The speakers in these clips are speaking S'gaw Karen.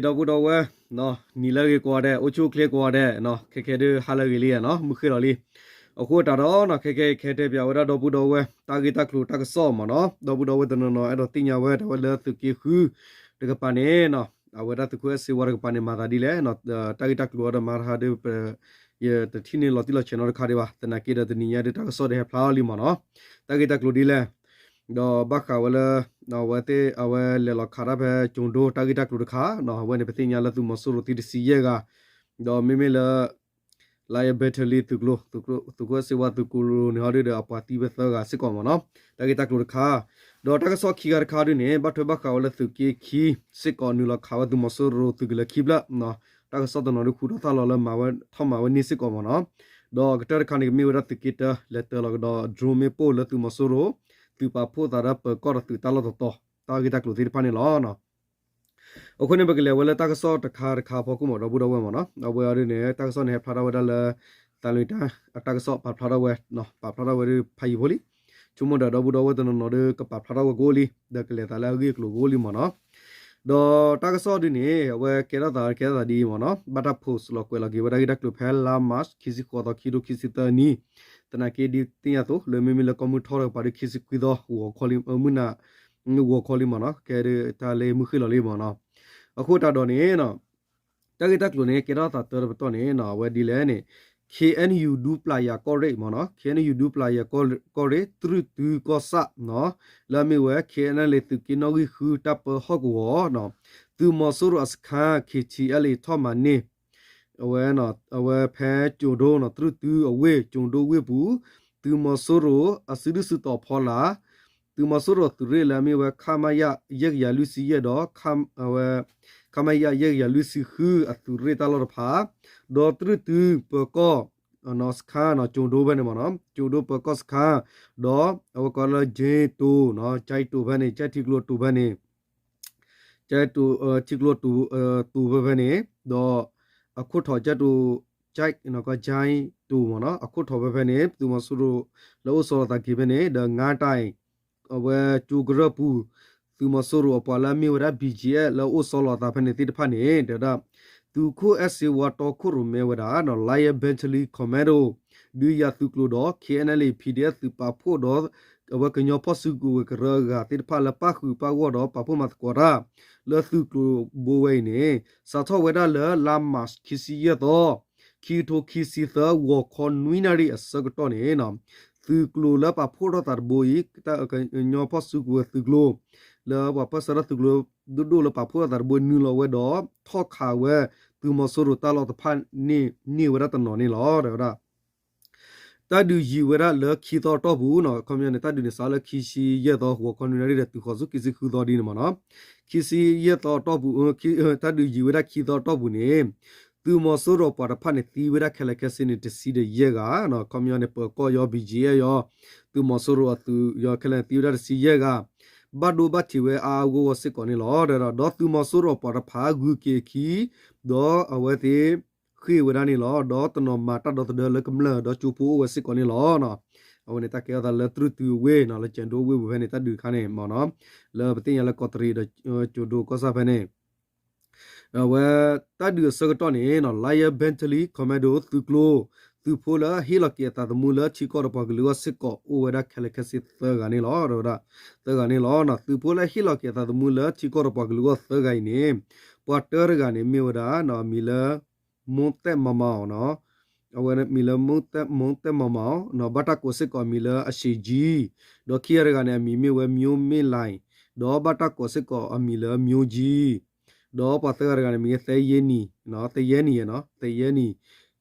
ဒီပုၢ်ဒီဝဲၢ်, နံၤလၢအဂ့ၤကိးဂၤဒဲး, အိၣ်ဆူၣ်အိၣ်ချ့ကိးဂၤဒဲး, ခဲခဲဒုးဟါလၢအဂ့ၤလံနီၤ, မုၢ်ဃ့ၢ်လီၤလံ. အဃိသတးဒီး ခဲခဲအံၤ ကဟဲတဲပၠးဝဲဒၣ်ဒီပုၢ်ဒီဝဲၢ် တၢ်ဂ့ၢ်တၢ်ကျိၤတၢ်ကစီၣ်မ့ၢ်နီၤ, ဒီပုၢ်ဒီဝဲၢ်တနီၤနီၤ အဲၣ်ဒိးသ့ၣ်ညါဝဲ တဲဝဲလၢသုးက့ဃုတကပၤန့ၣ်, အဝဲဒၣ်သုးခိၣ်အဲၣ်စ့ဝါတကပၤန့ၣ် မၤသးဒ်လဲၣ်, တၢ်ဂ့ၢ်တၢ်ကျိၤဒီးမၤတဟါဒီး ယတထံၣ်န့ၢ်လီၤတံၢ်လီၤဆဲးနီတခါဒံးဘၣ်, သနာ်က့ဒီးတနံၤညါဒုးတၢ်ကစီၣ်ဒီးဟဲဖျါထီၣ်လံမ့ၢ်နီၤ, တၢ်ဂ့ၢ်တၢ်ကျိၤဒ်လဲၣ်, ဒီးဘၣ်ဃးဝဲလၢ အဝဲသ့ၣ် အဝဲလဲၤလီၤခးတၢ်ဖဲကၠိၤဒိတၢ်ဂ့ၢ်တၢ်ကျိၤတခါ, အဝဲန့ၣ် ပသ့ၣ်ညါလၢသုးမီၤစိရိၤသံတဆံယဲၢ်ဂၤ, ဒီးမ့မ့ၢ်လၢ Lion Battalion သုးကျိၤ, သုးခိၣ်အဲၣ်စ့ဝါသုးကျိၤန့ၣ်ဟီဒုးဒီး အပှၤသံဝဲသၢဂၤစ့ၢ်ကီးမ့ၢ်နီၤ, တၢ်ဂ့ၢ်တၢ်ကျိၤတခါ, ဒီးတၢ်ကစီၣ်ခံဂၤတခါဒုးန့ၣ် ဘၣ်ထွဲဘၣ်ဃးဝဲလၢသုးက့ခံစ့ၢ်ကီး နုာ်လီၤခးဝဲသုးမီၤစိရိၤသုးကလၢၤခံဖျၢၣ်, တၢ်ကစီၣ်တနီၤဒုး ဃူထီၣ်သါလီၤလၢ မၤဝဲထီၣ်မၤဝဲန့ၢ်စ့ၢ်ကီးမ့ၢ်နီၤ, ဒီးအကတၢၢ်တခါန့ၣ် ကမ့ၢ်ဝဲဒၣ်သုးက့တၢ လဲၤတၢလီၤကဒီး drone မ့ၣ်ပိၢ်လၢသုးမီၤစိရိၤ သုးပာ်ဖှိၣ်သးဒီးပၢၤကီၢ်ဒီးသုးတၢ်လီၢ်တတီၤ တၢ်ဂ့ၢ်တၢ်ကျိၤသ့ၣ်တဖၣ်န့ၣ်လီၤ. အဃိန့ၣ် ပကလဲၤဝဲလၢတၢ်ကစီၣ်တခါတခါအဖီခိၣ်မ့ၢ်ဒီပုၢ်ဒီဝဲၢ်မ့ၢ်နီၤ, အဝဲအံၤဒုးန့ၣ် တၢ်ကစီၣ်န့ၣ် ဟဲဖျါထီၣ်ဝဲဒၣ်လၢ သးလွံၢ်တၢ်အတၢ်ကစီၣ်ပာ်ဖျါထီၣ်ဝဲ, ပာ်ဖျါထီၣ်ဝဲဒၣ်ဖးယံၤဖိလံ, ဆိကမိၣ်ဒီးဒီပုၢ်ဒီဝဲၢ်တနီၤနီၤဒီး ကပာ်ဖျါထီၣ်ဝဲကအိၣ်လံ, ဒီးကလဲၤသးလၢအဂ့ၢ်အကျိၤကအိၣ်လံမ့ၢ်နီၤ, ဒီးတၢ်ကစီၣ်ဒုးန့ၣ် အဝဲကဲထီၣ်သးကဲထီၣ်သးဒ်အံၤမ့ၢ်နီၤ, ဘၣ်တၢ် post လီၤကွဲးလီၤက့ၤဝဲဒၣ်ဂ့ၢ်တၢ်ကျိၤဖဲလါ March ခံဆံဃိးသီ ခံထိခံဆံသၢနံၣ်, သနာ်က့ဒ်သ့ၣ်ညါအသိး လၢမ့မ့ၢ်လၢကီၢ်မုၢ်ထီၣ်တကပၤဒုး ခံဆံခွံသီ ဂီၤခီလံ, မုၢ်နၤ ဂီၤခီလံမ့ၢ်နီၤ, ကဲဒ်တၢ်လၢမုၢ်ဃ့ၢ်လီၤလံမ့ၢ်နီၤ, အဃိသတးဒီးန့ၣ် တၢ်ဂ့ၢ်တၢ်ကျိၤန့ၣ် ကဲထီၣ်သးတၢတပတီၢ်န့ၣ် အဝဲဒ်လဲၣ်န့ၣ် KNU ဒူပျၢ်ယၤကီၢ်ရ့ၣ်မ့ၢ်နီၤ, KNU ဒူပျၢ်ယၤကီၢ်ရ့ၣ် တြုၢ်တုကီၢ်ဆၣ် လၢအမ့ၢ်ဝဲ KNLA သုးက့နီၣ်ဂံၢ်ဃုတၢ်ပၢဟီၣ်ကဝီၤ, သုးမီၤစိရိၤအစခါ KTLA ထီၣ်မၤန့ၢ် အဝဲ အဝဲဖဲကၠိၤဒိနီၤ တြုၢ်တုအဝ့ၢ် ကၠိၤဒိဝ့ၢ်ပူၤ, သုးမီၤစိရိၤအစုဒုၣ်စုတီၤဖီလာ်, သုးမီၤစိရိၤသုးရ့ၣ်လၢအမ့ၢ်ဝဲ ခမရ ယဲၢ်ကယၤလွံၢ်ဆံယဲၢ်ဒီး ဝဲ ခမရ ယဲၢ်ကယၤလွံၢ်ဆံဃုအသုးရ့ၣ်တၢ်လီၢ်တဖၣ်, ဒီးတြုၢ်တုပၢၤကီၢ် စခါနီၤ ကၠိၤဒိဖဲန့ၣ်မ့ၢ်နီၤ ကၠိၤဒိပၢၤကီၢ်စခါ, ဒီးအဝဲကိးလၢ ကၠဲတိၤနီၤ ကၠဲတိၤဖဲန့ၣ် ကၠဲထံကျိတိၤဖဲန့ၣ် ကၠဲတိၤ ထံကျိတိၤ တိၤဖဲဖဲန့ၣ် ဒီးအခိၣ်ထီၣ်ကၠဲတိၤ ကၠဲ ကၠဲတိၤမ့ၢ်နီၤ အခိၣ်ထီၣ်ဖဲဖဲန့ၣ် သုးမီၤစိရိၤလၢအိၣ်ဆီလီၤသးက့ၤဖဲန့ၣ် ဒီးငါးတိုင် အဝဲကၠိကရၢၢ်ပူၤ သုးမီၤစိရိၤအပှၤလၢအမ့ၢ်ဝဲဒၣ် ဘီၣ်ကၠံၣ်အဲၣ် လၢအိၣ်ဆီလီၤအသးဖဲန့ၣ်သ့ၣ်တဖၣ်န့ၣ် တဲဝဲဒၣ် သုးခိၣ်အဲၣ်စ့ဝါတီခိၣ်ရိၣ်မဲဝဲဒၣ် Lion Battalion Commando ဒုးယၤသုးကျိၤဒီး K N L A P D F သုးပာ်ဖှိၣ်ဒီး အဝဲကညီဖီၣ်စုကဝဲၤကရၢအဂၤသ့ၣ်တဖၣ်လၢပၣ်ဃုာ်ပၣ်ဂီၢ်ဒီးပာ်ဖှိၣ်မၤသကိးတၢ် လၢသုးကျိၤဘိဝဲအံၤန့ၣ် စးထီၣ်ဝဲဒၣ်လၢလါမး ခံဆံယဲၢ်သီ ခံကထိခံဆံသၢ ဂီၤခီနွံနၣ်ရံၣ်အဆၢကတီၢ်န့ၣ် သုးကျိၤလၢပာ်ဖှိၣ်ထီၣ်သးတဘိအံၤ ကညီဖီၣ်စုကဝဲၤသုးကျိၤ လၢပှၤပၢၢ်ဆၢထၢၣ်သုးကျိၤ ဒိၣ်ဒိၣ်လၢပာ်ဖှိၣ်ထီၣ်သးတဘိနုာ်လီၤဝဲဒီး ထီၣ်ခးဝဲ သုးမီၤစိရိၤတၢ်လီၢ်တဖၣ်န့ၣ် န့ၢ်ဝဲဒၣ်တနီၤန့ၣ်လီၤ တဲဝဲဒၣ် တၢ်ဒုးယံာ်ဝဲဒၣ်လၢခံသီအတီၢ်ပူၤနီၤ ခီပညီန့ၣ် တၢ်ဒုးန့ၣ်စးလၢခံဆံယဲၢ်သီ ဂီၤခီနွံနၣ်ရံၣ်ဒီးတုၤဃီၤဆူခံဆံဃုသီဒ်န့ၣ်မ့ၢ်နီၤ ခံဆံယဲၢ်သီအတီၢ်ပူၤ တၢ်ဒုးယံာ်ဝဲဒၣ်ခံသီအတီၢ်ပူၤန့ၣ် သုးမီၤစိရိၤပှၤတဖၣ်န့ၣ် သံဝဲဒၣ်ခဲလၢာ်ခဲဆ့န့ၣ် တဆံဒီးယဲၢ်ဂၤနီၤ ခီပညီန့ၣ် ပၢၤကီၢ်ယီၤ B G F ယီၤ သုးမီၤစိရိၤအသုးယီၤခဲလၢာ်န့ၣ် သံဝဲဒၣ်တဆံယဲၢ်ဂၤ ဘၣ်ဒိဘၣ်ထံးဝဲအါအါဂီၢ်ဂီၢ်စ့ၢ်ကီးန့ၣ်လီၤ ဒီးသုးမီၤစိရိၤပှၤတဖၣ်ဂုၤက့ၤအခံ ဒီးအဝဲသ့ၣ်ဃ့ၢ်ဝဲဒၣ်န့ၣ်လီၤ ဒီးတနီၤမၤတၢ်ဒီသဒၢလၢကမျၢၢ်ဒီးကၠိဖိအိၣ်ဝဲစ့ၢ်ကီးန့ၣ်လီၤ အဝဲန့ၣ်တၢ်ကဲထီၣ်သးလၢတြုၢ်တုအဝ့ၢ်နီၤ လၢကၠဲးဒိဝ့ၢ်ပူၤဖဲန့ၣ် တၢ်ဒုးတခါန့ၣ်မ့ၢ်နီၤ လၢပသ့ၣ်ညါလၢကီးတရံးဒီးကၠိဒိကီၢ်ဆၣ်ဖဲန့ၣ် အဝဲတၢ်ဒုးအဆၢကတီၢ်န့ၣ်နီၤ Lion Battalion Commando သုးကျိၤ သုးဖိလၢဟ့ၣ်လီၤက့ၤအသးသမူလၢထံကီၢ်ဒီးပှၤကလုာ်အဂီၢ်စ့ၢ်ကီး အိၣ်ဝဲဒၣ်ခဲလၢာ်ခဲဆ့သၢဂၤန့ၣ်လီၤ တဲဝဲဒၣ် သၢဂၤန့ၣ်လီၤ သုးဖိလၢဟ့ၣ်လီၤက့ၤအသးသမူလၢထံကီၢ်ဒီးပှၤကလုာ်အဂီၢ်သၢဂၤအံၤန့ၣ် ပှၤတၢတဂၤန့ၣ်မ့ၢ်ဝဲဒၣ် အမံၤလၢ မိၢ်တဲၣ်မၤမၤအီၤနီၤ အဝဲမံၤလၢ မိၢ်တဲၣ်မၤမၤအီၤ ဘၣ်တၢ်ကိးစ့ၢ်ကီးအမံၤလၢအရှေ့ကြီး ဒီးခံဂၤတဂၤန့ၣ် အမံၤမ့ၢ်ဝဲ မျိုးမင်းလှိုင် ဒီးဘၣ်တၢ်ကိးစ့ၢ်ကီးအမံၤလၢ မျိုးကြီး ဒီးပှၤသၢဂၤတဂၤန့ၣ် မံၤ သဲယဲနံၤ သဲယဲနံၤနီၤ သဲယဲနံၤ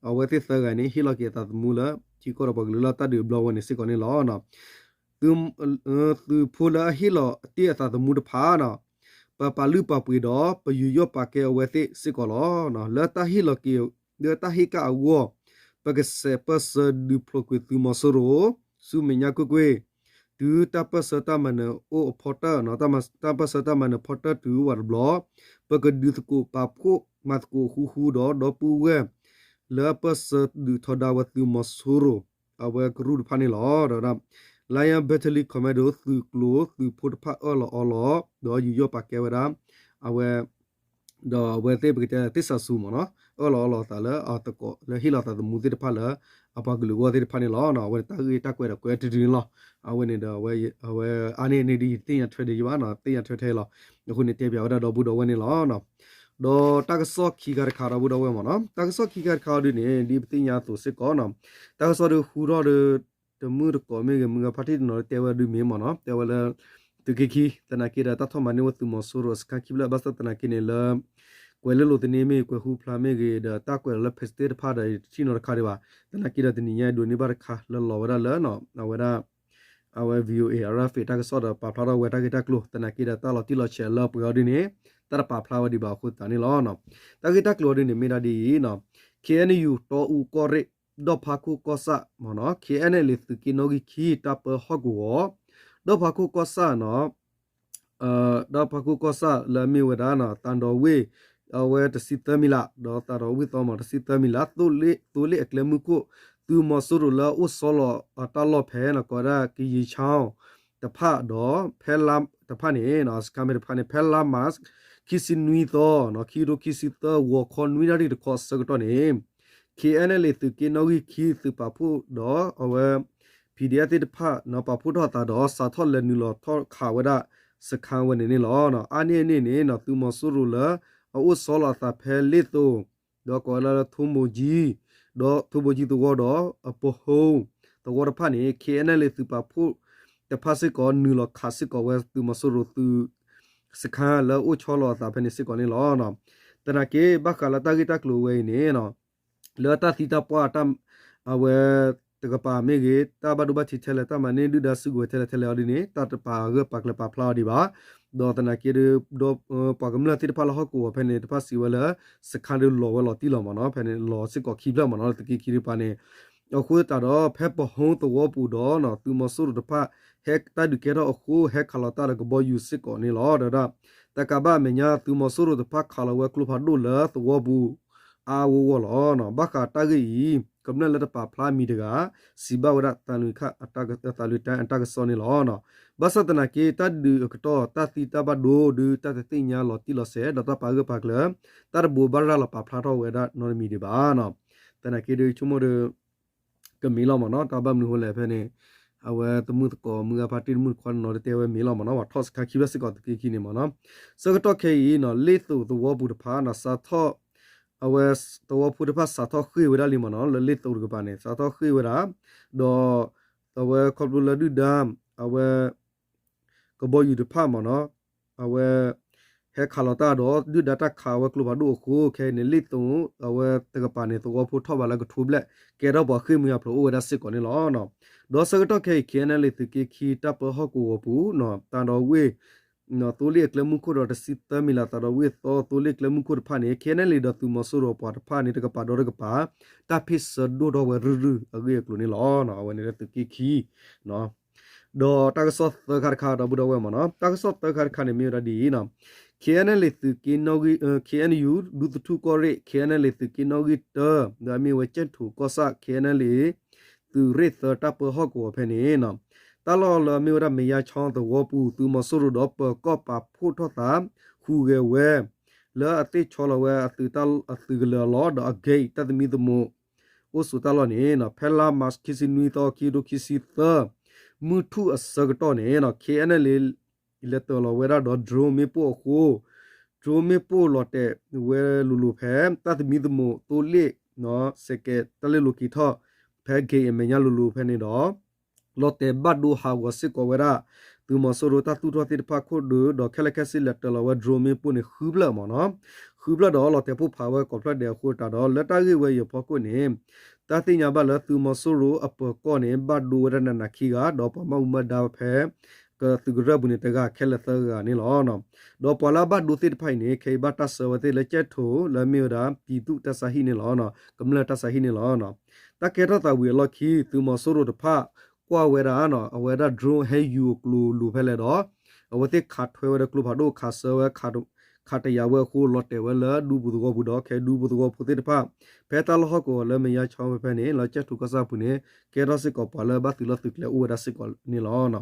အဝဲသ့ၣ်သၢဂၤန့ၣ် ဟ့ၣ်လီၤက့ၤအသးသမူလၢ ထံကီၢ်ဒီးပှၤကလုာ်လၢတၢ်ဒုးအဘျီဝဲန့ၣ်စ့ၢ်ကီးန့ၣ်လီၤ. သုးဖိလၢအဟ့ၣ်လီၤတ့ၢ်အသးသမူတဖၣ်နီၤ ပပာ်လုၢ်ပာ်ပှ့ၤဒီး ပယူးယီၣ်ပာ်ကဲအဝဲသ့ၣ်စ့ၢ်ကီးလီၤ. လၢတၢ်ဟ့ၣ်လီၤက့ၤ လၢတၢ်ဟ့ၣ်ကၣ်အဂီၢ် ပကစဲးပၢၢ်ဆၢဒုးဖျိးကွံာ်သုးမီၤစိရိၤ ဆူမဲာ်ညါကွ့ၢ်ကွ့ၢ် တုၤတၢ်ပၢၢ်ဆၢတၢ်မၤနၢၤအိၣ်အဖီတၢၢ် တၢ်ပၢၢ်ဆၢတၢ်မၤနၢၤဖီတၢၢ်တုၤဝဲတဘျီ ပကဒုးသကိးပာ်ဖှိၣ်မၤသကိးဃူဃူဒီး ဒီပုၢ်ဝဲၢ် လၢအပၢၢ်ဆၢဒုးထီဒါဝဲသုးမီၤစိရိၤ အဝဲကရူၢ်တဖၣ်န့ၣ်လီၤ. ဒီး Lion Battalion Commando သုးကျိၤသုးဖိတဖၣ်အၢၣ်လီၤအီလီၤ ဒီးယူးယီၣ်ပာ်ကဲဝဲဒၣ် အဝဲ ဒီးအဝဲသ့ၣ်ပကတဲသ့ၣ်စးစူၤမ့ၢ်နီၤ အၢၣ်လီၤအီလီၤအသးလၢအသကိးလၢဟ့ၣ်လီၤသးသမူသ့ၣ်တဖၣ်လၢ အပှၤကလုာ်အဂီၢ်သ့ၣ်တဖၣ်န့ၣ်လီၤ. အဝဲန့ၣ်တၢ်ဂ့ၢ်တၢ်ကွဲးဒီးကွဲးတုၤတုၤန့ၣ်လီၤ. အဝဲန့ၣ်ဒီး အဝဲအါန့ၢ်န့ၣ်ဒ်ယသ့ၣ်ညါထွဲဒံးယဘၣ်နီၤ သ့ၣ်ညါထွဲထဲလီၤ. အဃိန့ၣ်တဲပၠးဝဲဒၣ်ဒီပုၢ်ဒီဝဲၢ်န့ၣ်လီၤ. ဒီးတၢ်ကစီၣ်ခံခါတခါဒီပုၢ်ဒီဝဲၢ်မ့ၢ်နီၤ တၢ်ကစီၣ်ခံခါတခါအီၤဒ်န့ၣ် ဒ်ပသ့ၣ်ညါအသိးစ့ၢ်ကီးနီၤ တၢ်ကစီၣ်ဒုးဟူထီၣ်ဒီး တမုၢ်တကိးမ့ၢ်ဂ့ၤ မုၢ်ဂၤဖါတံၢ်တနီၤတဲဝဲဒုးမ့ၢ်မ့ၢ်နီၤ တဲဝဲလၢ သုးက့ခံ သနာ်က့ဒီးတၢ်ထီၣ်မၤန့ၢ်ဝဲသုးမီၤစိရိၤအစခါခံဖျၢၣ် ဘၣ်ဆၣ်သနာ်က့န့ၣ်လၢ ကွဲးလ့လိာ်သန့မ့ၢ်ဂ့ၤ ကွဲးဟူဖျါမ့ၢ်ဂ့ၤ ဒီးတၢ်ကွဲးလီၤလၢ Facebook တဖၣ်ဒီးတထံၣ်နီတခါဒံးဘၣ်. သနာ်က့ဒီးတနံၤညါဒိးန့ၢ်ဘၣ်တခါလၢလီၤဝဲဒၣ်လၢ အဝဲဒၣ် အဝဲ VOA RFA တၢ်ကစီၣ်ဒီးပာ်ဖျါထီၣ်ဝဲတၢ်ဂ့ၢ်တၢ်ကျိၤ သနာ်က့ဒီးတၢ်လီၤတံၢ်လီၤဆဲးလၢပှဲၤအီၤဒ်န့ၣ် တၢ်တပာ်ဖျါဝဲဒံးဘၣ်အဃိသတးန့ၣ်လီၤ. တၢ်ဂ့ၢ်တၢ်ကျိၤအီၤဒ်န့ၣ်မ့ၢ်ဒၣ်ဒ်အံၤ KNU တီအူကီၢ်ရ့ၣ် ဒီၣ်ဖးခိၣ်ကီၢ်ဆၣ်မ့ၢ်နီၤ KNLA သုးက့နီၣ်ဂံၢ်ခံ တၢ်ပၢဟီၣ်ကဝီၤ ဒီၣ်ဖးခိၣ်ကီၢ်ဆၣ်နီၤ ဒီၣ်ဖးခိၣ်ကီၢ်ဆၣ်လၢအမ့ၢ်ဝဲဒၣ် သးဒီးဝ့ၢ် အဝဲတဆံသၢမံၤလး ဒီးသးဒီးဝ့ၢ်သီမ့ၢ်တဆံသၢမံၤလး သိလ့ၣ်အကျဲမုၢ်ခိၣ် သုးမီၤစိရိၤလၢအအိၣ်ဆီလီၤအတၢ်လီၢ်ဖဲ ကိးဝဲဒၣ်ကယံၤချီ တဖၣ်ဒီး ဖဲလါတဖၣ်န့ၣ် စခါမ့ၢ်တဖၣ်န့ၣ် ဖဲလါမး ခံဆံနွံသီ ခံကထိခံဆံသၢ ဂီၤခီနွံနၣ်ရံၣ်တခီအဆၢကတီၢ်န့ၣ် KNLA သုးက့နီၣ်ဂံၢ်ခံ သုးပာ်ဖှိၣ်ဒီးအဝဲ PDF သ့ၣ်တဖၣ် ပာ်ဖှိၣ်ထီၣ်အသးဒီး စးထီၣ်လဲၤနုာ်လီၤထီၣ်ခးဝဲဒၣ် စခါဝဲန့ၣ်န့ၣ်လီၤ. အါန့ၢ်အန့ၣ်န့ၣ် သုးမီၤစိရိၤလၢ အအိၣ်ဆီလီၤအသးဖဲလ့ၣ်သိၤ ဒီးကိးဝဲဒၣ်လၢထိမိၢ်ကၠံ ဒီးထိမိၢ်ကၠံသဝီဒီး အပဟိသဝီတဖၣ်န့ၣ် KNLA သုးပာ်ဖှိၣ်တဖၣ်စ့ၢ်ကီး နုာ်လီၤခးစ့ၢ်ကီးဝဲသုးမီၤစိရိၤသုး စခါလၢအအိၣ်ဆီလီၤအသးဖဲန့ၣ်စ့ၢ်ကီးန့ၣ်လီၤ. သနာ်က့ ဘၣ်ဃးလၢတၢ်ဂ့ၢ်တၢ်ကျိၤဝဲအံၤန့ၣ် လၢတၢ်သံတၢ်ပှၢ် အဝဲတကပၤမ့ၢ်ဂ့ၤ တၢ်ဘၣ်ဒိဘၣ်ထံးထဲလဲၣ် တၢ်မၤန့ၢ်ဒုၣ်ဒါစုကဝဲၤထဲလဲၣ်ထဲလဲၣ်အီၤဒ်န့ၣ် တၢ်တပာ်ဂၢၢ်ပာ်ကျၢၤပာ်ဖျါအီၤဒံးဘၣ်. ဒီးသနာ်က့ဒီး ပှၤကမျၢၢ်သ့ၣ်တဖၣ်လၢဟီၣ်ကဝီၤဖဲန့ၣ် တဖၣ်စံးဝဲလၢ စခါဒီးလီၤဝဲလီၤတံၢ်လီၤမ့ၢ်နီၤ ဖဲန့ၣ်လီၤစ့ၢ်ကီးခံဖျၢၣ်မ့ၢ်နီၤ လၢသုးက့ခံတကပၤန့ၣ် အဃိသတးဒီး ဖဲပဟိသဝီပူၤဒီး သုးမီၤစိရိၤတဖၣ် ဟဲတၢ်ဒုးကဲထီၣ်အဃိ ဟဲခးလီၤတၢ်ဒီးကဘီယူၤစ့ၢ်ကီးန့ၣ်လီၤ. ဒီး တကးဘၣ်အမဲာ်ညါ သုးမီၤစိရိၤတဖၣ်ခးလီၤဝဲကျိဖးဒိၣ်လၢသဝီပူၤ အါအါဂီၢ်ဂီၢ်လီၤ. ဘၣ်ဃးတၢ်ဂ့ၢ်အံၤ ကမျၢၢ်လၢတပာ်ဖျါအမံၤတဂၤ စံးဘၣ်ဝဲဒၣ် သးလွံၢ်တၢ်အတၢ်ကစီၣ်န့ၣ်လီၤ. ဘၣ်ဆၣ်သနာ်က့ တၢ်ဒုးအကတီၢ် တၢ်သံတၢ်ဘၣ်ဒိ ဒုးတၢ်တသ့ၣ်ညါလီၤတံၢ်လီၤဆဲး ဒီးတၢ်ပာ်ဂၢၢ်ပာ်ကျၢၤ တၢ်တဘိးဘၣ်ရၤလီၤပာ်ဖျါထီၣ်ဝဲဒၣ်နီတမံၤဒံးဘၣ်. သနာ်က့ဒီးဆိကမိၣ်ဒီး ကမ့ၢ်လီၤမ့ၢ်နီၤ တၢ်ဘၣ်မနုၤဃိလဲၣ်ဖဲန့ၣ် အဝဲတမုၢ်သကိး မုၢ်ဂၤဖါတံၢ်တမုၢ်တခီနီၤ တတဲဝဲမ့ၢ်လီၤမ့ၢ်နီၤ ပှၤထီၣ်စခါခံဖျၢၣ်စ့ၢ်ကီးသုးက့ခံန့ၣ်မ့ၢ်နီၤ. ဆၢကတီၢ်ခဲအံၤနီၤ လ့ၣ်သိးသဝီပူၤတဖၣ်နီၤ စးထီၣ် အဝဲသဝီဖိတဖၣ်စးထီၣ်ဃ့ၢ်ဝဲဒၣ်လံမ့ၢ်နီၤ လၢလ့ၣ်သိးတကပၤန့ၣ် စးထီၣ်ဃ့ၢ်ဝဲဒၣ် ဒီး အဝဲခီဖျိလၢဒုၣ်ဒါ အဝဲ ကဘီယူၤတဖၣ်မ့ၢ်နီၤ အဝဲ ဟဲခးလီၤတၢ်ဒီး ဒုၣ်ဒါတၢ်ခးဝဲကျိဖးဒိၣ်အဃိ ခဲအံၤန့ၣ် လ့ၣ်သိး အဝဲတကပၤန့ၣ် သဝီဖိထီၣ်ဘးလၢကထိဘျဲၣ် ကဲထီၣ်ပှၤဃ့ၢ်မှံဟးဖျိးအိၣ်ဝဲဒၣ်စ့ၢ်ကီးန့ၣ်လီၤ. ဒီးဆၢကတီၢ်ခဲအံၤ KNLA သုးက့ခံ တၢ်ပၢဟီၣ်ကဝီၤပူၤ သးဒီးဝ့ၢ် သိလ့ၣ်အကျဲမုၢ်ခိၣ်ဒီးတဆံသၢမံၤလး သးဒီးဝ့ၢ်သီ သိလ့ၣ်ကျဲမုၢ်ခိၣ်တဖၣ်န့ၣ် KNLA ဒီးသုးမီၤစိရိၤပှၤတဖၣ်န့ၣ် တကပၤဒီးတကပၤ တၢ်ဖ့ၣ်ဆၢဒိၣ်ထီၣ်ဝဲရုၢ်ရုၢ်အဂ့ၢ်အကျိၤန့ၣ်လီၤ. အဝဲန့ၣ်လၢသုးက့ခံ ဒီးတၢ်ကစီၣ်သၢခါတခါ ဒီပုၢ်ဒီဝဲၢ်မ့ၢ်နီၤ တၢ်ကစီၣ်သၢခါတခါန့ၣ် မ့ၢ်ဝဲဒၣ်ဒ်အံၤနီၤ KNLA သုးက့ KNU ဒူသထူၣ်ကီၢ်ရ့ၣ် KNLA သုးက့နီၣ်ဂံၢ်တၢ လၢအမ့ၢ်ဝဲကၠဲၣ်ထိၣ်ကီၢ်ဆၣ် KNLA သုးရ့ၣ်သၢတၢ်ပၢဟီၣ်ကဝီၤဖဲန့ၣ်နီၤ တၢ်လီၢ်လၢအမ့ၢ်ဝဲဒၣ်မဲာ်ယါခၠီသဝီပူၤ သုးမီၤစိရိၤဒီးပၢၤကီၢ်ပာ်ဖှိၣ်ထီၣ်သး ဟူးဂဲၤဝဲ လၢအသ့ၣ်ဆီလီၤဝဲအသုးကလၢၤအလီၢ်ဒီးအဂ့ၢ် တၢ်သမံသမိး အိၣ်ဆိးတၢ်လီၢ်န့ၣ် ဖဲလါမး ခံဆံနွံသီ ခံကထိခံဆံသၢ မုၢ်ထူၣ်အဆၢကတီၢ်န့ၣ် KNLA လဲၤတၢၤလီၤဝဲဒၣ်ဒီး drone မ့ၣ်ပိၢ်အဃိ drone မ့ၣ်ပိၢ်လီၤတဲာ်ဝဲလိၤလိၤဖဲ တၢ်သမံသမိးသိလ့ၣ် စဲးကဲးတၢ်လ့ၣ်လိၤက့ၤထီၣ် ဖဲ gate အမဲာ်ညါလိၤလိၤဖဲန့ၣ်ဒီး လီၤတဲာ်ဘၣ်ဒိဟးဂီၤစ့ၢ်ကီးဝဲဒၣ် သုးမီၤစိရိၤတၢ်သူၣ်ထီၣ်သ့ၣ်တဖၣ်ခိၣ်ဒုး ဒီးခဲလၢာ်ခဲဆ့လဲၤတၢၤလီၤဝဲ drone မ့ၣ်ပိၢ်န့ၣ် ဃုဖျၢၣ်မ့ၢ်နီၤ ဃုဖျၢၣ်ဒီးလီၤတဲာ်ပိၢ်ဖးဝဲကိးဖျၢၣ်ဒဲးအဃိတးဒီး လၢတၢ်ဂ့ၢ်ဝဲအံၤအဖီခိၣ်န့ၣ် တၢ်သ့ၣ်ညါဘၣ်လၢသုးမီၤစိရိၤအပၢၤကီၢ်န့ၣ် ဘၣ်ဒိဝဲဒၣ်နးနးခံဂၤ ဒီးပှၤမၤအူမၤဒါဖဲ ကသုးကရၢၢ်ပူၤန့ၣ် တဂၤခဲလၢာ်သၢဂၤန့ၣ်လီၤ. ဒီးပှၤလၢအဘၣ်ဒိသ့ၣ်တဖၣ်အံၤန့ၣ် ခဲအံၤဘၣ်တၢ်ဆှၢဝဲသ့ၣ်လၢကၠဲၣ်ထိၣ် လၢအမ့ၢ်ဝဲဒၣ် ပြည်သူ့တပ်ရင်း န့ၣ်လီၤ. ကမျၢၢ်တပ်ရင်း န့ၣ်လီၤ. တၢ်ကဲထီၣ်သးဝံၤအလီၢ်ခံ သုးမီၤစိရိၤတဖၣ် ကွၢ်ဝဲဒၣ် အဝဲဒၣ် drone ဟဲယူၤအကျိၤလိၤဖဲလဲၣ်ဒီး အဝဲသ့ၣ်ခးထွဲဝဲဒီးကျိဖးဒိၣ် ခးဆၢဝဲ ခးတယာ်ဝဲအဃိ လီၤတဲာ်ဝဲလၢဒူပူၤသဝီပူၤဒီး ခဲဒူပူၤသဝီဖိသ့ၣ်တဖၣ် ဖဲတၢ်လီၢ်ဟီၣ်ကဝီၤလၢမဲာ်ယါခၠီဝဲဖဲန့ၣ် လၢကၠဲၣ်ထိၣ်ကီၢ်ဆၣ်ပူၤန့ၣ် ကဲထီၣ်စ့ၢ်ကီးပှၤလၢဘၣ်သုးလီၢ်သုးကျဲအိၣ်ဝဲဒၣ်စ့ၢ်ကီးန့ၣ်လီၤ.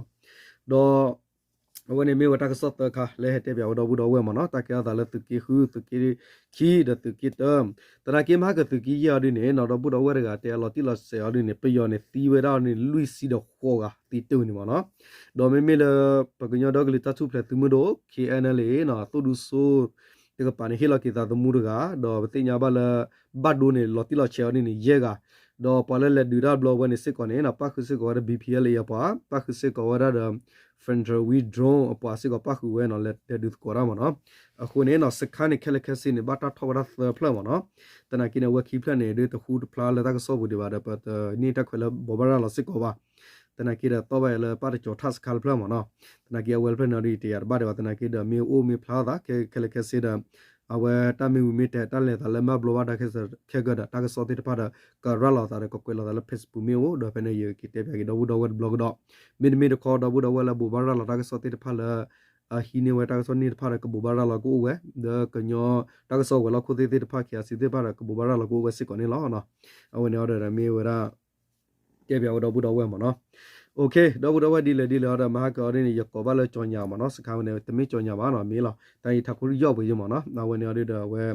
ဒီး အဝဲန့ၣ်မ့ၢ်ဝဲတၢ်ကစီၣ်သၢခါလၢဟဲတဲပၠးဝဲဒီပုၢ်ဒီဝဲၢ်မ့ၢ်နီၤ, တၢ်ကဲထီၣ်သးလၢသုးက့ဃု သုးက့ခံဒီးသုးက့တၢ, သနာ်က့မဟါကသုးက့ယဲၢ်အီၤဒ်န့ၣ်နီၤ ဒီပုၢ်ဒီဝဲၢ်တဂၤတဲအလီၤတံၢ်လီၤဆဲးအီၤဒ်န့ၣ် ပယီၤန့ၣ်သံဝဲဒၣ်အီၤန့ၣ် လွံၢ်ဆံဒီးဃိးဂၤသံတ့ၢ်ဝဲန့ၣ်မ့ၢ်နီၤ, ဒီးမ့မ့ၢ်လၢ ပကညီဒီကလုာ်တၢ်ထူၣ်ဖျဲးသုးမုၢ်ဒိၣ် K N L A နီၤ အသိၣ်ဒူစိ တကပၤန့ၣ် ဟ့ၣ်လီၤက့ၤသးသမူတဂၤ, ဒီးပသ့ၣ်ညါဘၣ်လၢ ဘၣ်ဒိန့ၣ် လီၤတံၢ်လီၤဆဲးအီၤဒ်န့ၣ် ယဲၢ်ဂၤ, ဒီးပှၤလၢလဲၤဒုးတၢ်ဘျီဝဲန့ၣ်စ့ၢ်ကီးန့ၣ်နီၤ ပၣ်ဃုာ်စ့ၢ်ကီးဝဲဒၣ် B P L A အပှၤ, ပၣ်ဃုာ်စ့ၢ်ကီးဝဲဒၣ်ဒီး Fenrir Wee drone အပှၤစ့ၢ်ကီးပၣ်ဃုာ်ဝဲနီၤ လဲၤဒုးသကိးတၢ်မ့ၢ်နီၤ, အဃိန့ၣ်နီၤ စခါန့ၣ်ခဲလၢာ်ခဲဆ့န့ၣ် ဘၣ်တၢ်ထီၣ်ဝဲဒၣ်သၢဖျၢၣ်မ့ၢ်နီၤ, သနာ်က့န့ၣ် အဝဲခံဖျၢၣ်န့ၣ် ဒ်တဟူတဖျါလၢတၢ်ကစီၣ်ပူၤဒံးဘၣ်ဒီး ပတန့ၢ်တၢ်ခွဲးလၢဘိးဘၣ်ရၤလီၤစ့ၢ်ကီးဘၣ် သနာ်က့ဒီး သီၣ်ဘၣ်ယဲလၢပၢ်တကၠီၤထၣ်စခါတဖျၢၣ်မ့ၢ်နီၤ, သနာ်က့အဝဲတဖျၢၣ်န့ၣ်ဒီး တယာ်တဘၣ်ဒံးဘၣ် သနာ်က့ဒီး မ့ၢ်အိၣ်မ့ၢ်ဖျါအသး ခဲလၢာ်ခဲဆ့ဒီး အဝဲတၢ်မ့ၢ်ဝံၤမ့ၢ်တဲ တၢ်လဲၤသးလၢမၤဘျီဘၣ်ဒါခဲကၢဒီး တၢ်ကစီၣ်သ့ၣ်တဖၣ်ဒီး ကရၤလီၤသးဒီး ကကွဲးလီၤသးလၢ Facebook မ့ၢ်အိၣ် ဒီးဖဲန့ၣ် ယကတဲပၠးက့ၤဒီပုၢ်ဒီဝဲၢ်တဘျီကဒီး, မ့တမ့ၢ်တခီ ဒီပုၢ်ဒီဝဲၢ်လၢဘိးဘၣ်ရၤလီၤတၢ်ကစီၣ်သ့ၣ်တဖၣ်လၢ အဟံးန့ၢ်ဝဲတၢ်ကစီၣ်န့ၣ်တဖၣ်ဒီး ကဘိးဘၣ်ရၤလီၤကအိၣ်ဝဲ, ဒီးကညီတၢ်ကစီၣ်ဝဲၤလီၢ်ခိၣ်သ့ၣ်သ့ၣ်တဖၣ် K R C သ့ၣ်တဖၣ်ဒီး ကဘိးဘၣ်ရၤလီၤကအိၣ်ဝဲစ့ၢ်ကီးန့ၣ်လီၤ. အဝဲန့ၣ်အီၤဒီးမ့ၢ်ဝဲဒၣ် တဲပၠးဝဲဒီပုၢ်ဒီဝဲၢ်မ့ၢ်နီၤ. ဒီပုၢ်ဒီဝဲၢ်ဒ်လဲၣ်ဒ်လဲၣ်အီၤဒီး မဟါကအီၤဒ်န့ၣ် ယကိးဘၣ်လၢကၠီညါမ့ၢ်နီၤ, စခါဝဲန့ၣ် တမ့ၢ်ကၠီညါဘၣ်နီၤ, မ့ၢ်လီၤ တၢ်အံၤထးခိၣ်ယီၢ်ပှ့ၤယမ့ၢ်နီၤ. အဝဲန့ၣ်အီၤဒ်ဒီးအဝဲ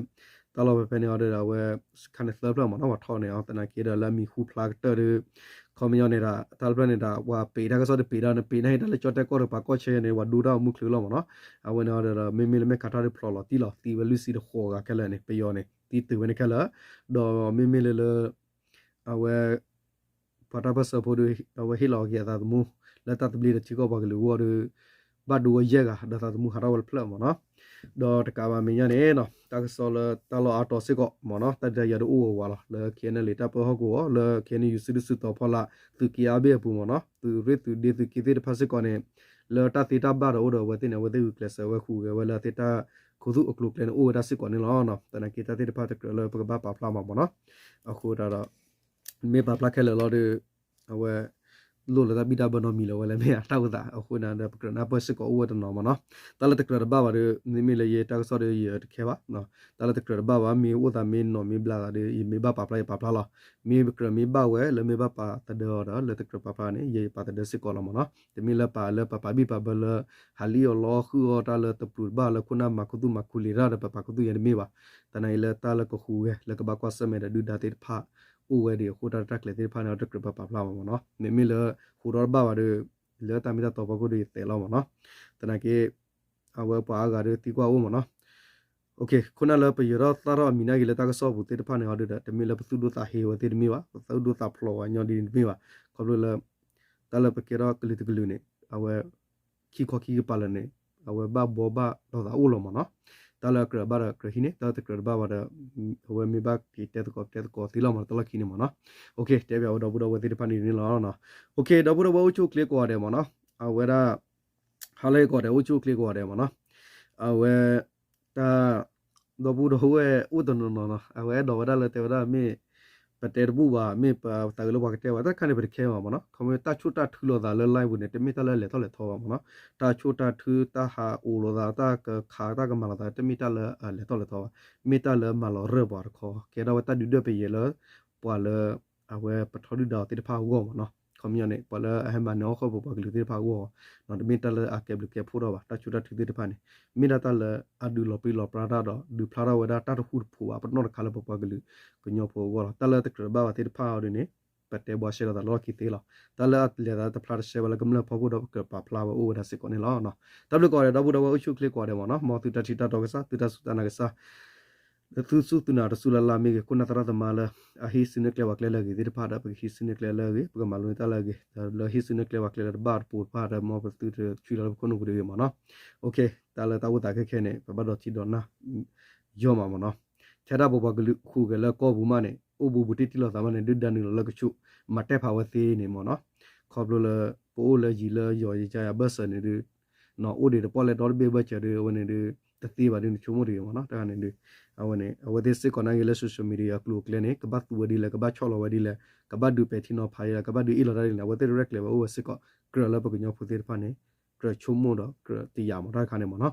တၢ်လီၢ်ဖဲဖဲန့ၣ်အီၤဒ်ဒီးအဝဲ စခါန့ၣ်သၢဖျၢၣ်မ့ၢ်နီၤ, ပှၤထီၣ်န့ၣ်အီၤ သနာ်က့ဒီးလၢအမံၤဟူဖျါကတၢၢ်ဒီး ခီပညီန့ၣ်ဒီး တၢ်တဖျၢၣ်န့ၣ်ဒီး ပှၤပ့းတၢ်ကစီၣ်တပ့းဒီး နပ့းန့ၣ်ဟ့ၣ်တၢ်လၢကၠီၣ်တဲၣ်ကီၢ်ဒီးပှၤကီၢ်ဆၢန့ၣ် ပှၤဒိတၢ်အိၣ်မူချုးလီၤမ့ၢ်နီၤ. အဝဲန့ၣ်အီၤဒီး မ့မ့ၢ်လၢမဲၢ်ခးထီၣ်ဒီးဖျိးလီၤတံၢ်လီၤသံဝဲလွံၢ်ဆံဒီးဃိးဂၤခဲလၢာ်န့ၣ် ပယီၤန့ၣ် သံတုၤဝဲန့ၣ်ခဲလၢာ်, ဒီးမ့မ့ၢ်လၢလၢ အဝဲ ပှၤတၢ်ပၢၢ်ဆၢဖိဒီး အဝဲဟ့ၣ်လီၤက့ၤအသးသမူ လၢတၢ်သဘျ့ဒီးထံကီၢ်ပှၤကလုာ်အဂီၢ်ဒီး ဘၣ်ဒိဝဲယဲၢ်ဂၤ ဒီးသးသမူဟးထီၣ်ဝဲတဖျၢၣ်မ့ၢ်နီၤ. ဒီးတကးဘၣ်မဲာ်ညါန့ၣ်နီၤ တၢ်ကစီၣ်လၢတၢ်လီၢ်အါတီၤစ့ၢ်ကီးမ့ၢ်နီၤ တၢ်ဒုးတၢ်ယၤဒုးအိၣ်ဝးဝးလီၤ လၢ K N L A တၢ်ပၢဟီၣ်ကဝီၤ လၢ K N U စုဒုၣ်စုတီၤဖီလာ် သုးက့အါဘ့ၣ်အပူၤမ့ၢ်နီၤ သုးရ့ၣ်သုးဒ့သုးက့သ့ၣ်တဖၣ်စ့ၢ်ကီးန့ၣ် လၢတၢ်သ့တၢ်ဘၣ်ဒီးအိၣ်ဒီးအဝဲသ့ၣ်န့ၣ် အဝဲသ့ၣ်ဂုာ်ကျဲးစၢးဝဲဃုာ်ဂဲၤဝဲလၢအဝဲသ့ၣ်တၢ်ခူသူၣ်အကျိၤအကျဲန့ၣ် အိၣ်ဝဲဒၣ်စ့ၢ်ကီးန့ၣ်လီၤ. သနာ်က့တၢ်သ့ၣ်တဖၣ်တကြၢးလၢပကဘၣ်ပာ်ဖျါမးမ့ၢ်နီၤ. အဃိဒၣ်ဒီး မ့ၢ်ပာ်ဖျါခဲလၢာ်လီၤဒီး အဝဲ လိၣ်လၢတၢ်ဘံၣ်တၢ်ဘၢနီတမံၤလၢၤဝဲလၢမ့ၢ်အတၢ်အိၣ်သး အဃိန့ၣ်ဒီး ပကြၢးနၢ်ပၢၢ်စ့ၢ်ကီးအိၣ်ဝဲတနီၤမ့ၢ်နီၤ. တၢ်လၢတကြၢးတဘၣ်ဘၣ်ဒီး မ့မ့ၢ်လၢယတၢ်ကစီၣ်ဒီးယတခဲဘၣ် တၢ်လၢတကြၢးတဘၣ်ဘၣ် မ့ၢ်အိၣ်သးမ့ၢ်နီၢ်မ့ၢ်ဘျါသးဒီး ယမ့ၢ်ဘၣ်ပာ်ဖျါယပာ်ဖျါလီၤ. မ့ၢ်ကြၢးမ့ၢ်ဘၣ်ဝဲလၢမ့ၢ်ဘၣ်ပာ်သဒၢအီၤဒီး လၢတကြၢးပာ်ဖျါန့ၣ် ယပာ်သဒၢစ့ၢ်ကီးလီၤမ့ၢ်နီၤ. တမ့ၢ်လၢပာ်လၢပပာ်ဘံၣ်ပာ်ဘၢလၢ ဟးလံၣ်အီၤလီၤဃုာ်အီၤတၢ်လၢတပျုာ်တဘၣ်လၢခိၣ်နၢ်မၤခူသူၣ်မၤခူလံၤတၢ်ဒီးပပာ်ခူသူၣ်ယဲတမ့ၢ်ဘၣ်. သနာ်က့လၢတၢ်လၢကဟူးဂဲၤလၢကဘၣ်ကွၢ်ဆၢၣ်မဲာ်ဒီးဒုၣ်ဒါသ့ၣ်တဖၣ် အိၣ်ဝဲဒၣ်အဃိတၢ်ရဲၣ်တၢ်ကျဲၤသ့ၣ်တဖၣ်န့ၣ် တကြၢးပာ်ဖျါမးမ့ၢ်နီၤ. မ့မ့ၢ်လၢ ဟူးထီၣ်တဘၣ်ဘၣ်ဒီး လၢတၢ်မ့ၢ်တၢ်တီဖီခိၣ်ဒီးယသဲးလီၤမ့ၢ်နီၤ. သနာ်က့ အဝဲပှၤအါဂၤဒီးသံကွၢ်အိၣ်မ့ၢ်နီၤ. ခိၣ်နၢ်လၢပယၢၤထီၣ်သၣ်ထီၣ်အမံၤနာ်က့ၤလၢတၢ်ကစီၣ်ပူၤသ့ၣ်တဖၣ်န့ၣ်အီၤဒီး တမ့ၢ်လၢပသူၣ်ဒိၣ်သးဟ့ဝဲသ့ၣ်တမ့ၢ်ဘၣ်, ပသူၣ်ဒိၣ်သးဖျိးဝဲညီဒ်န့ၣ်တမ့ၢ်ဘၣ်. ခီဖျိလၢ တၢ်လၢပကဲထီၣ်ကလုာ်တကလုာ်န့ၣ် အဝဲ ခံခီခံကပၤလၢာ်န့ၣ် အဝဲဘၣ်ဘှီဘၣ်လိာ်သးအိၣ်လီၤမ့ၢ်နီၤ. တၢ်လၢအကြၢးဘၣ်ဒီးကြၢးဟံးန့ၢ်, တၢ်လၢတကြၢးတဘၣ်ဘၣ်ဒီး အဝဲမ့ၢ်ဘၣ်က့ၤတဲသကိးတဲသကိးသ့လီၤမ့ၢ်နီၤ တၢ်လီၢ်ခံန့ၣ်မ့ၢ်နီၤ. တဲပၠးဝဲဒီပုၢ်ဒီဝဲၢ်သ့ၣ်တဖၣ်န့ၣ်န့ၣ်လီၤ. ဒီပုၢ်ဒီဝဲၢ်အိၣ်ဆူၣ်အိၣ်ချ့ကိးဂၤဒဲးမ့ၢ်နီၤ, အဝဲဒၣ် ဟါလၢအဂီၤဒဲး အိၣ်ဆူၣ်အိၣ်ချ့ကိးဂၤဒဲးမ့ၢ်နီၤ. အဝဲ တၢ် ဒီပုၢ်ဒီဝဲၢ်အိၣ်တနီၤနီၤနီၤ အဝဲအဲၣ်ဒိးဝဲဒၣ်လၢတဲဝဲဒၣ်မ့ၢ် ပတဲတဘူၣ်ဘၣ် မ့ၢ်ပသးဂ့ၤလၢပှၤကတဲဝဲ တၢ်တခါန့ၣ် ပတခဲဘၣ်မ့ၢ်နီၤ. ခီမ့ၢ်တၢ်ဆိၣ်တၢ်ထုလိာ်သးလၢ live ပူၤန့ၣ် တမ့ၢ်တၢ်လၢအလဲၤထီၣ်လဲၤထီဘၣ်မ့ၢ်နီၤ. တၢ်ဆိၣ်တၢ်ထု တၢ်ဟးအိၣ်လိာ်သး တၢ်ကခးတၢ်ကမၤလိာ်သး တမ့ၢ်တၢ်လၢအလဲၤထီၣ်လဲၤထီဘၣ်. မ့ၢ်တၢ်လၢမၤလီၤရၢၢ်ပှၤတခီ ကဲထီၣ်ဝဲတၢ်ဒုးဒွဲၣ်ပယဲၤလၢ ပှၤလၢ အဝဲပထီဒုၣ်ဒါအီၤသ့ၣ်တဖၣ်အဂီၢ်မ့ၢ်နီၤ. ခီပညီန့ၣ် ပှၤလၢအဟဲမၤနၢၤဟီၣ်ခိၣ်ဖိပှၤကလုာ်သ့ၣ်တဖၣ်အဂီၢ် တမ့ၢ်တၢ်လၢအကဲဘျုးကဲဖှိၣ်ထီၣ်ဘၣ်. တၢ်ဆိၣ်တၢ်ထုသ့ၣ်တဖၣ်န့ၣ် မ့ၢ်ဒၣ်တၢ်လၢအဒုးလီၤပြံလီၤပြါတၢ်ဒီး ဒုးဖျါထီၣ်ဝဲဒၣ်တၢ်တဟူးတဖိးဘၣ်ပနီၣ်တခါလၢပပှၤကလုာ်ကညီဖိအဂီၢ်လီၤ. တၢ်လၢတကြၢးတဘၣ်ဘၣ်သ့ၣ်တဖၣ်အီၤဒ်န့ၣ် ပတဲဘှါရှဲလိာ်သးလီၢ်ခံသ့လီၤ. တၢ်လၢအလဲၤသးတဖျါတရှဲဘၣ်လၢကမျၢၢ်ဖီခိၣ်ဒီးပကြၢးပာ်ဖျါဝဲအိၣ်ဝဲဒၣ်စ့ၢ်ကီးန့ၣ်လီၤ. တၢ်ဘျုးကိးဂၤဒဲး ဒီပုၢ်ဒီဝဲၢ်အိၣ်ဆူၣ်အိၣ်ချ့ကိးဂၤဒဲးမ့ၢ်နီၤ. မ်သုတၢ်ထံၣ်တၢ်တီကစၢ် သုတၢ်စူၢ်တၢ်နာ်ကစၢ် သုသူၣ်သုနၤတစူၢ်လၢ်လၢ်မ့ၢ်ဂ့ၤ ခိၣ်နၢ်သရၣ်သမါလၢ အဟံးစုနဲၣ်ကျဲပှၤကျဲလၢအဂ့ၤသ့ၣ်တဖၣ်ဒီး ပကဟံးစုနဲၣ်ကျဲလၢအဂ့ၤ ပကမၤလိန့ၢ်တၢ်လၢအဂ့ၤ ဒီးလၢဟံးစုနဲၣ်ကျဲပှၤကျဲလၢတဘၣ်တပိၤတဖၣ်ဒီး မ်ပသုတဆံးလီၤလၢပခိၣ်နူာ်ပူၤတဂ့ၤမ့ၢ်နီၤ. တၢ်လၢတၢ်အိၣ်သးခဲခဲန့ၣ် ပဘၣ်ဒီးထံဒီးနၢ် ယီၢ်မးမ့ၢ်နီၤ. ထဲဒၣ်ပပှၤကလုာ်ဟူးဂဲၤလၢကီၢ်ပူၤမးန့ၣ် အိၣ်ဘူးဘူးတံၢ်တံၢ်လိာ်သးမးန့ၣ် ဒုၣ်ဒါနုာ်လီၤလၢကဆူး မၤတဲာ်ဖးဝဲသ့န့ၣ်မ့ၢ်နီၤ. ခီဖျိလၢ ပအိၣ်လၢယံၤလၢယီၤယကယၤဘၢၣ်စၢၤန့ၣ်ဒုး အိၣ်ဒံးတပီၢ်လဲၣ်ဒီတဘ့ၣ်ဘၢၣ်စၢၤဒုး အဝဲန့ၣ်ဒုး တသ့ဘၣ်ဒုးနဆိကမိၣ်တဂ့ၤမ့ၢ်နီၤ. တၢ်န့ၣ်ဒုး အဝဲန့ၣ် အဝဲသ့ၣ်စ့ၢ်ကီးနာ်က့ၤလၢ social media အကျိၤအကျဲန့ၣ် ကဘၣ်သူဝဲဒ်လဲၣ် ကဘၣ်ဆီၣ်လီၤဝဲဒ်လဲၣ် ကဘၣ်ဒုးပဲာ်ထံနီၤဖးဒ်လဲၣ် ကဘၣ်ဒုးအ့ၣ်လိာ်တၢ်ဒ်လဲၣ် အဝဲသ့ၣ်ရဲၣ်ကျဲၤဝဲအိၣ်ဝဲစ့ၢ်ကီး ကြၢးလၢပကညီဖိသ့ၣ်တဖၣ်န့ၣ် ကြၢးဆိကမိၣ်ဒီးကြၢးတယာ်မ့ၢ်တၢ်တခါန့ၣ်မ့ၢ်နီၤ.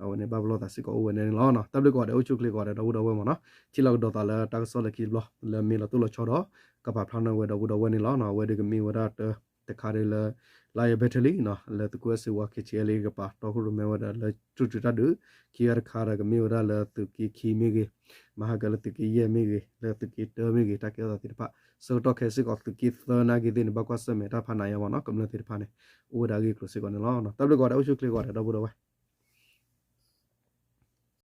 အဝဲန့ၣ်ဘၣ်ပလီၢ်သးစ့ၢ်ကီးအိၣ်ဝဲန့ၣ်လီၤ. တၢ်ဘျုးကိးဂၤဒဲး အိၣ်ဆူၣ်အိၣ်ချ့ကိးဂၤဒဲး ဒီပုၢ်ဒီဝဲၢ်မ့ၢ်နီၤ. ထံၣ်လိာ်ကဒီးသးလၢတၢ်ကစီၣ်လၢခံတဘျီ လၢမ့ၢ်လီၤတိၢ်လီၤဆီဒီး ကပာ်ဖျါန့ၢ်ဝဲဒီပုၢ်ဒီဝဲၢ်န့ၣ်လီၤ. အဝဲဒၣ်ကမ့ၢ်ဝဲဒၣ်တၢ် တခါဒ်လၢ Lion Battalion နီၤ လၢသုးခိၣ်စ့ဝါ ခ့ဆ့လ့ကပၤ တီခိၣ်ရိၣ်မဲဝဲဒၣ်လၢ ကၠူၣ်ကၠူၣ်တၢ်ဒုး, ခံဂၤတခါဒီးကမ့ၢ်ဝဲဒၣ်လၢသုးက့ခံမ့ၢ်ဂ့ၤ, မၤဟါကလၢသုးက့ယဲၢ်မ့ၢ်ဂ့ၤ, လၢသုးက့တၢမ့ၢ်ဂ့ၤ, တၢ်ကဲထီၣ်သးသ့ၣ်တဖၣ် ဆၢကတီၢ်ခဲစ့ၢ်ကီးသုးက့သၢနာ်က့သ့ၣ်န့ၣ် ဘၣ်ကွၢ်ဆၢၣ်မဲာ်တၢ်ဖးနးယါမးနီၤ ကမျၢၢ်သ့ၣ်တဖၣ်န့ၣ် အိၣ်ဝဲဒၣ်အဂ့ၢ်အကျိၤစ့ၢ်ကီးန့ၣ်လီၤ. တၢ်ဘျုးကိးဂၤဒဲး အိၣ်ဆူၣ်ချ့ကိးဂၤဒဲး ဒီပုၢ်ဒီဝဲၢ်